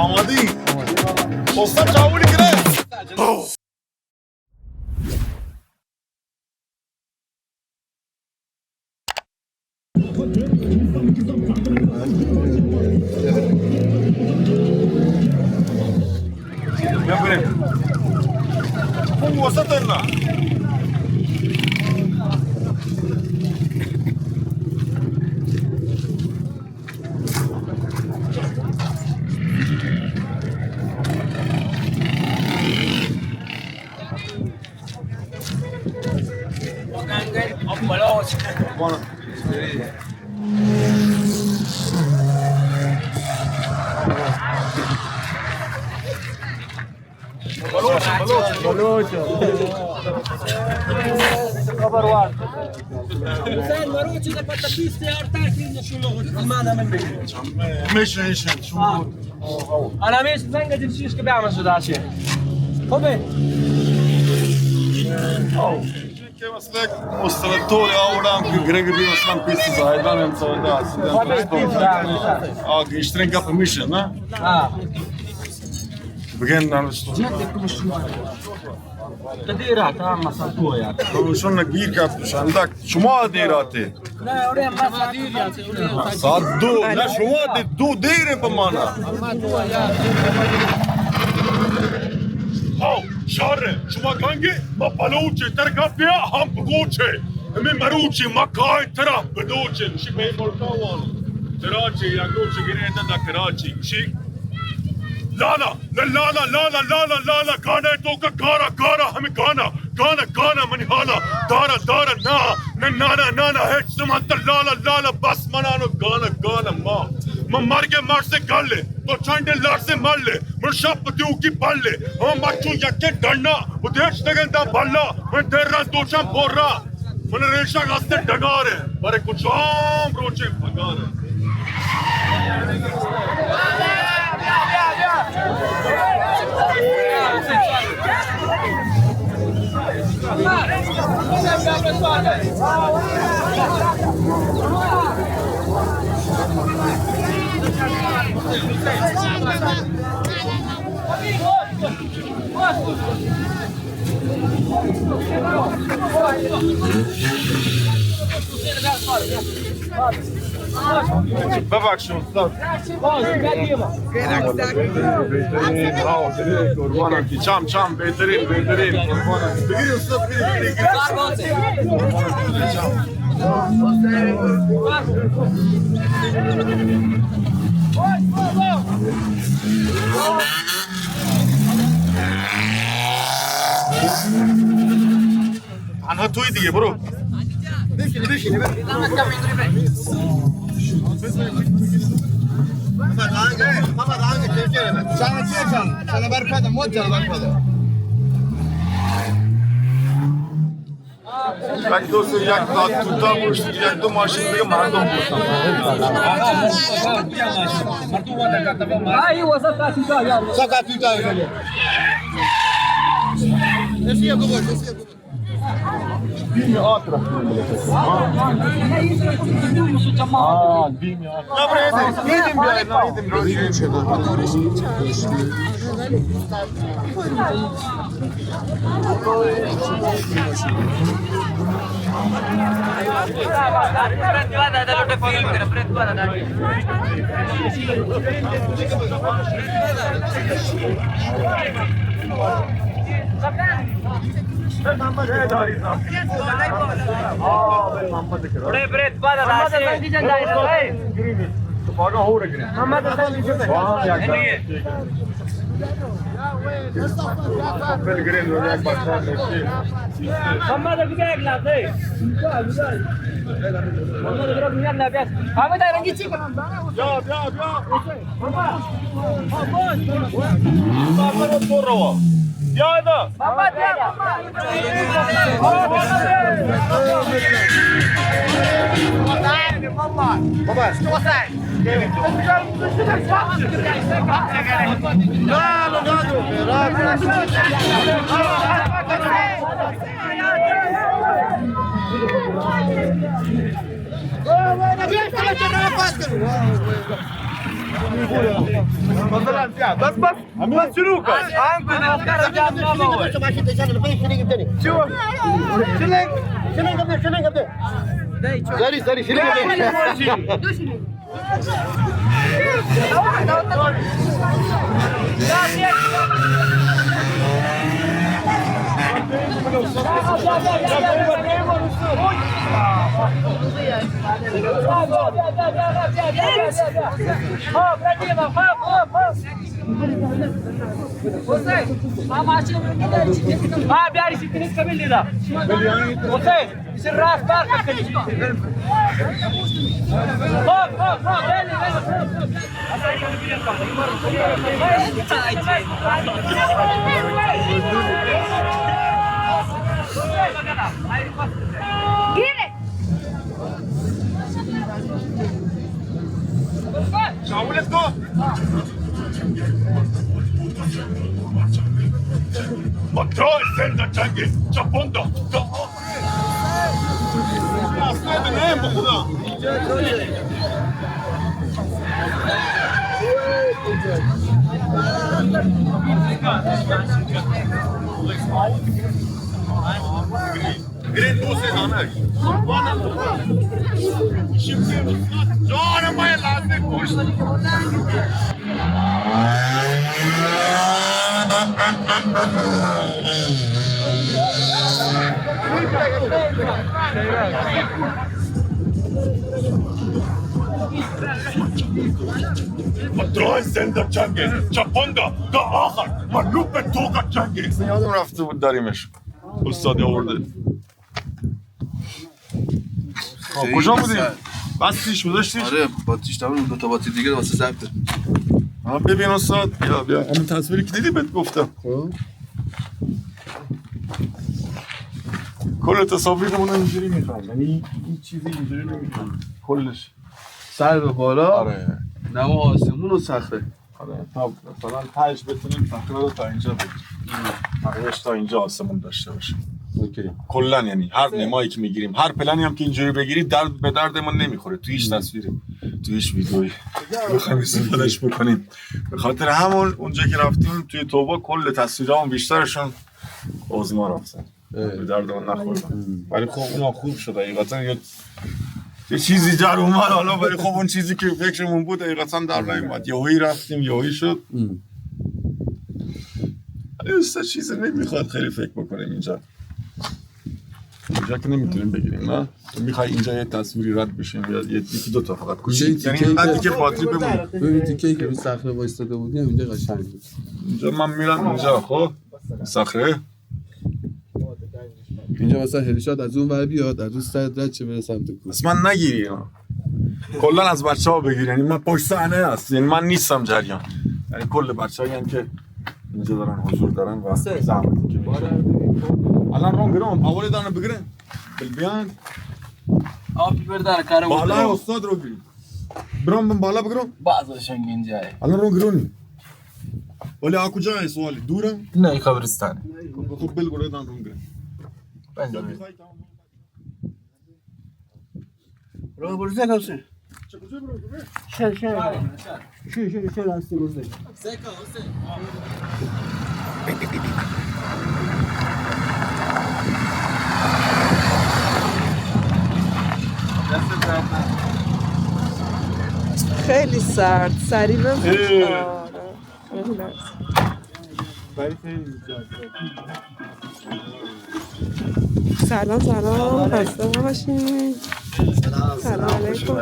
آمادی؟ استاد چاوڑی کرے. بلوچ، بلوچ، بلوچ. خبر وار. حسین مروچی نے پتہ بیست ہزار تاکہ نشون ایمان من بگیر. ہمیشہ، ہمیشہ، شما. آنا ہمیش زنگ جن شیش کے بیام شدا شے. خوبے؟ کہ مثلاً مستند طور آوڑاں کہ گرگ بھی مثلاً پیس زاہدان ہم سودا ہستن. آ گیشترین گپ ہمیش ہے نا؟ ہاں. بگن نانستو. تو دیر آتا، مثلاً تو یار. تو شون گیر کا شاندک شما دیر آتے. ساعت دو، نہ شما دے دو دیر ہیں پمانا. ہاؤ، شر، شما گنگے، ما بلوچے، ترگا بیا ہم بگوچے. ہمیں مروچے، ما کائیں ترا بدوچے، شی بے ملکا وان. تراچے، یا گوچے گرے دا کراچی، شی لالا، لالا، لالا، لالا، لالا، گانا ہے تو کا گارا، گارا، ہمیں گانا، گانا، گانا، منی حالا، دارا، دارا، نا، نا، نا، نا، نا، نا، ہیچ زمان تا لالا، لالا، بس منانو گانا، گانا، ما، ما مرگ مرز گلے، تو چنڈ لرز ملے، من شپ دیو کی پلے، ہم مرچو یکے ڈنا، و دیش دگن دا بلا، من در رن دوچان بورا. من ریشگ ہستیں ڈگارے، بلے کجام روچے پگارے. ببخش استاد. چام، چام، بہترین، بہترین. بگیر استاد، بگیر، بگیر، بگیر. تنها توی دیگه، برو. یک دو سے یک تا توتا گوشت، یک دو ماشین دیگه مردم گوشت. سکا توتا ہے. دیم آت رفتن بلے. ہاں، دیم آت. بس، بس، بس شروع کن. چو؟ شلنگ، شلنگ. زری، زری، شلنگ. ها، بیاری شکنیز کمی لیدا. حسین. شاولت کو. با ترای سند جنگ چپوندا. گرین دو سه دانه. قربان. شیفتی جان ما لازم گوشت. درای زنده جنگه، چپنده، دا آخر، ملوپ توگا جنگه. یادم رفته بود داریمش. استادی آورده. خب، کجا بودیم؟ بستیش گذاشتیش؟ آره، باتیش تمام، دو تا باتی دیگه واسه ضبط. ها، ببین استاد، بیا، بیا. همین تصویری که دیدی بهت گفتم. خب. کل تصاویرمون اینجوری می‌خوام. یعنی هیچ چیزی اینجوری نمی‌خوام. کلش. سر به بالا. آره. نما آسمون و صخره. آره، تا مثلاً تهش بتونیم صخره رو تا اینجا بگیریم. بقیه‌اش تا اینجا آسمون داشته باشه. اوکی. کلاً یعنی هر نمایی که می‌گیریم، هر پلنی هم که اینجوری بگیری، درد به درد ما نمی‌خوره. تو هیچ تصویری، تو هیچ ویدئویی بخوایم استفادهش بکنیم. به خاطر همون اونجا که رفتیم توی توبا، کل تصویرام بیشترشون آزما رفتن. به درد اون نخوردن. ولی خب اونم خوب شد حقیقتاً. یه، یه چیزی در اومد حالا، ولی خب اون چیزی که فکرمون بود حقیقتاً در نیومد. یهویی رفتیم، یهویی شد. ولی دوستا چیزی نمی‌خواد خیلی فکر بکنیم اینجا. اینجا که نمی‌تونیم بگیریم، نه؟ تو می‌خوای اینجا یه تصویری رد بشیم یا یه، یکی دو تا فقط کوچیک. اینجا یعنی اینقدر که باتری بمونه. ببین تیکه‌ای که رو صخره وایستاده بودیم، اینجا قشنگ بود. اینجا من می‌رم اینجا، خب؟ صخره. اینجا مثلاً هدشات از اون ور بیاد، از اون سر رد چه بره سمت کوه. پس من نگیری اینا. کلاً از بچه‌ها بگیر. یعنی من پشت صحنه هست. یعنی من نیستم جریان. یعنی کل بچه‌هایی هم که اینجا دارن حضور دارن و زحمتی که می‌کشن. الان رون گرون. اولی دانه بگیرن. بل بیان. آبی بردار کارو. بالا استاد رو گیری. برام من بالا بگرم. باز قشنگ اینجا. الان رون گرونی. ولی آ کجا ہے سوالی؟ دورم؟ نه، قبرستان. خب، بل گره دان رون گرم. بله. رو برزه کسه. شل، شل. شل، شل، شل هستی برزه. خیلی سرد، سریع بپوش. آره. خیلی سرد. سلام، سلام، خسته نباشین. سلام، سلام علیکم.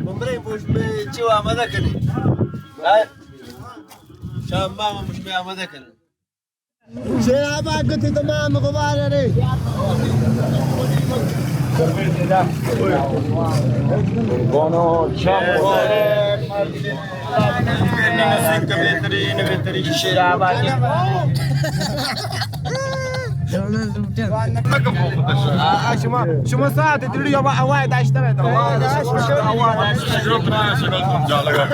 عمرے مشمے چو آمادہ کنی. شام ما مشمے آمادہ کنی. شیر آباد گتی تمام غبار رے. گونو چم. بہترین، بہترین شیر آباد. آ، شما، شما ساعت دیڑی آوا، آوا داشته باید.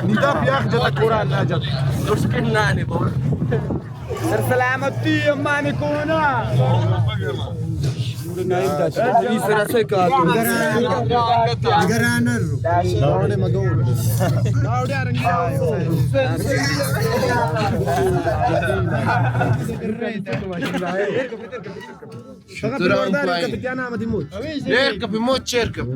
نیدا پیاخ جتا قرآن نجات. سر سلامتی امانی کونا. شتران پای. چیر کپی موت، چیر کپ.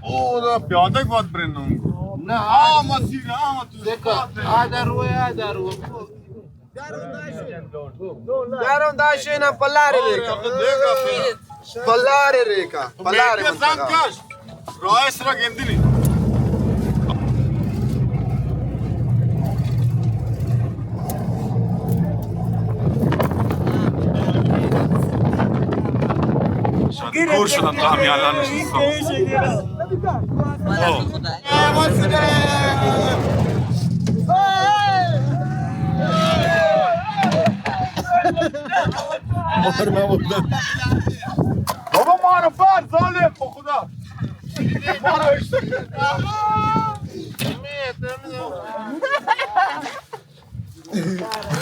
او، دا پیاده گوات برنو. نه، آ مسیر، آ مسیر. دیکھا، آ در روئے، آ در روئے. درون داشین پلار ریکا. پلار ریکا. پلار منطقہ. رئیس را گندنی. کور شدن تا همیالا نشستم. مار نبودن. بابا، مارو بر ظالم، به خدا. مارو اشتری.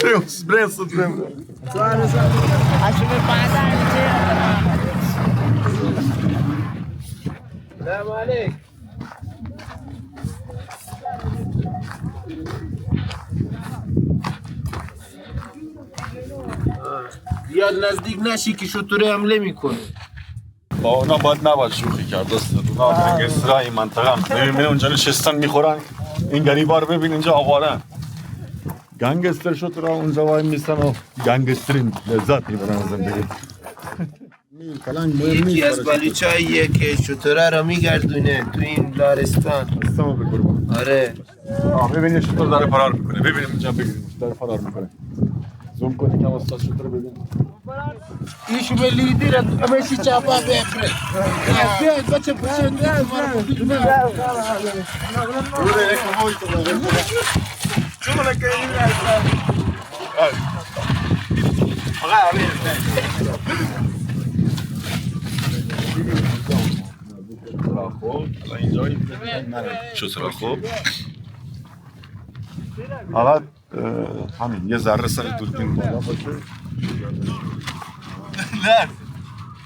بریم، بریم، بریم. سلام علیک. زیاد نزدیک نشی که شتره حمله می‌کنه. با اونا باید نباید شوخی کرد، دوست. اونا گنگسترای منطقه هم. ببین، می‌رن اونجا نشستن می‌خورن. این غریبا رو ببین اینجا آوارن. گنگستر شترا اونجا وای میستن و گنگسترین لذت می‌برن از زندگی. یکی از بلوچاییه که شتره را می‌گردونه تو این لارستان. آره. آه، ببینید شتر داره فرار می‌کنه. ببینید اینجا، ببینید داره فرار می‌کنه. زوم کنید که استاد شتر ببینید. این شما لیدر است، همه چی چاپا بپره. بیاید بچه بچه. شتر خوب. آقا، اه، همین یه ذره سر دوربین بالا باشه. نه.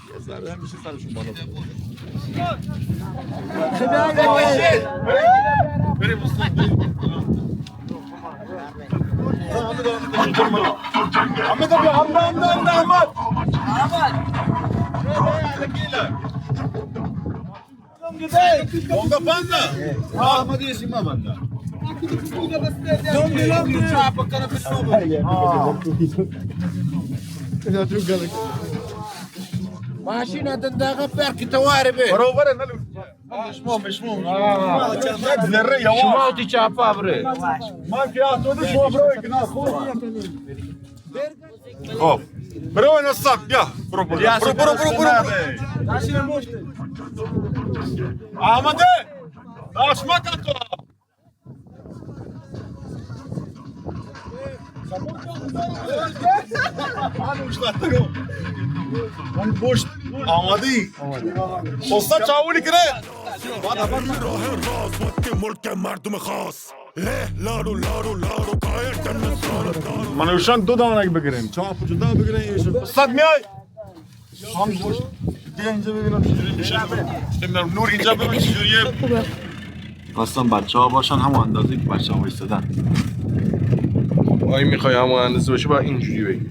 یه ذره همیشه سرشون بالا باشه. بریم استاد، بریم. احمد، احمد، احمد، احمد. احمد. اونگا بند. احمد، ایشی ما بند. ماشین دنداغا پر کی توار به. برابر نه. شما، شما. ذره یواش. شما تی چاپا بره. ما که آتو شما برو یک نه. خب. برو نصاب، بیا. برو، برو، برو، برو، برو، برو. احمده، داشت مکن تو. من گوشت آمدی. استاد چاولی کرے. راه راست وقت ملک مردم خاص. من اوشان دو دانگ بگرین، چاپ جدا بگرین، ایش. استاد میای؟ هم گوشت. بیا اینجا ببینم چجوری میشه. ببینم نور اینجا ببین چجوریه. خواستم بچه‌ها باشن هم اندازه که بچه‌ها ایستادن. آی می‌خوای هم اندازه باشه، باید اینجوری بگیری.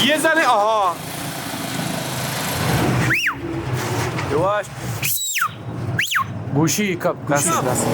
یه زنه، آها. یواش. گوشی کپ، گوشی. دست.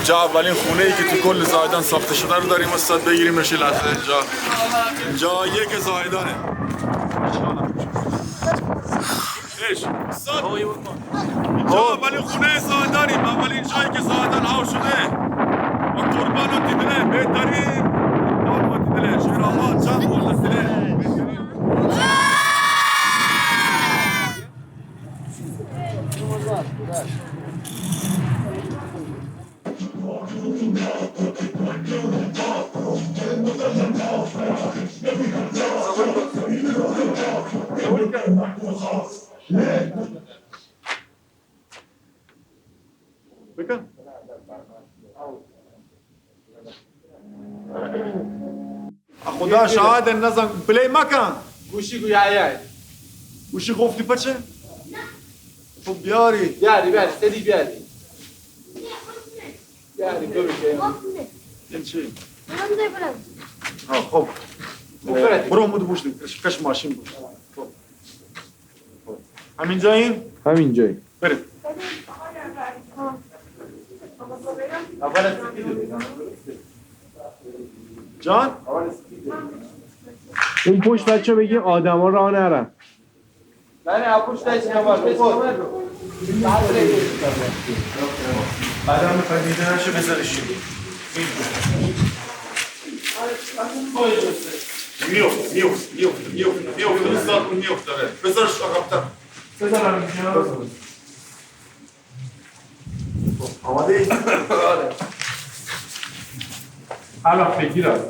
جا اولین خونه ای که تو کل زاهدان ساخته شده رو داریم، از صد بگیریم، می‌شه لحظه. اینجا، اینجا یک زاهدانه. ایش، صد. اینجا اولین خونه زاهدانیم، اولین جایی که زاهدان هاو شده. و قربان و دیدنه، بهترین قربان و دیدنه. شیرآباد، چند قربان دیدنه. بکن. خدا شاهد، نزن، پلی مکن. گوشی گویا یای. گوشی گفتی پچه؟ خب بیاری. بیاری، بیاری، سری بیاری. بیاری، تو بشه. این چی؟ ها، خب. برو مود بوش، کش، کش ماشین بوش. خب. همینجاییم؟ همینجاییم. بریم. جان؟ اون پشت بچه بگی آدما راه نرن. بله، اون پشت دست نماز. آدم فهمیده نشه، بذارش. میفت، میفت، میفت، میفت، میفت، میفت، استاد، اون میفت داره. بذارش عقب‌تر. بذار همینجا. آماده ای؟ آره. هر وقت بگیرم.